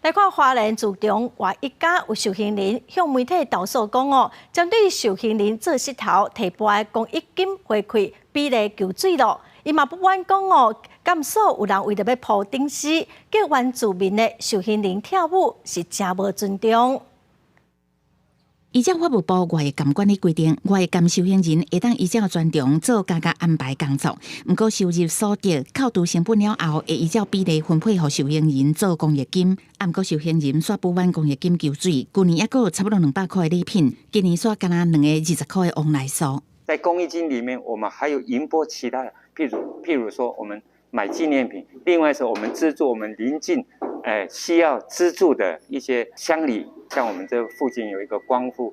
來看花蓮自強外一家有受刑人向媒體投訴講哦，針對受刑人做穡頭提撥的公益金回饋比例求水咯，伊嘛不滿講哦，監所有人為著欲鋪頂絲，叫原住民的受刑人跳舞是誠無尊重。依照法務部外役監管理規定，外役監受刑人會當依照專長做加價安排工作，毋過收入所得扣除成本了後，會依照比例分配予受刑人做公益金。毋過受刑人煞不滿公益金求水，舊年猶閣有差不多200箍的禮品，今年煞干焦兩個20箍的往來數。在公益金裡面，我們還有營撥其他的，譬如說，我們買紀念品，另外是我們資助我們鄰近需要資助的一些鄉里。像我們這附近有一個光復，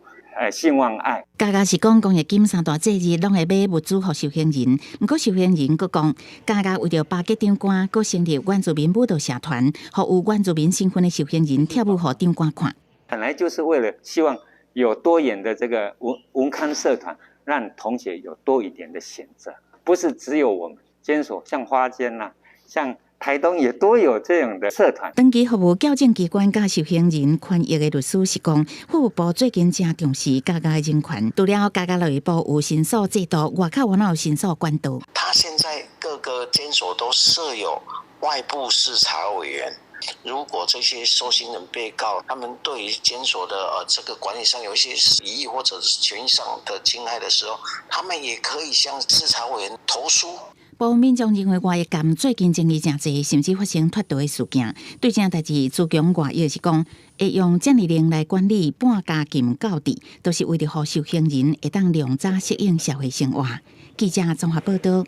信望愛。加價是講公益金三大節日攏會買物資予受刑人，毋過受刑人閣講，加價為著巴結長官，閣成立原住民舞蹈社團，予有原住民身份的受刑人跳舞予長官看。本來就是為了希望有多元的這個文康社團，讓同學有多一點的選擇，不是只有我們監所，像花監啦，像台東也都有這樣的社團。長期服務矯正機關佮受刑人權益的律師是講，法務部最近誠重視加監的人權，除了加監內部有申訴制度，外口嘛有申訴管道。他現在各個監所都設有外部視察委員，如果這些受刑人被告，他們對於監所的這個管理上有一些疑義或者是權益上的侵害的時候，他們也可以向視察委員投書。部分民眾認為外役監最近爭議誠濟，甚至發生脫逃的事件。對這代誌，自強外役是講，會用遮爾令來管理半監禁教治，都是為著予受刑人會當量早適應社會生活。記者綜合報道。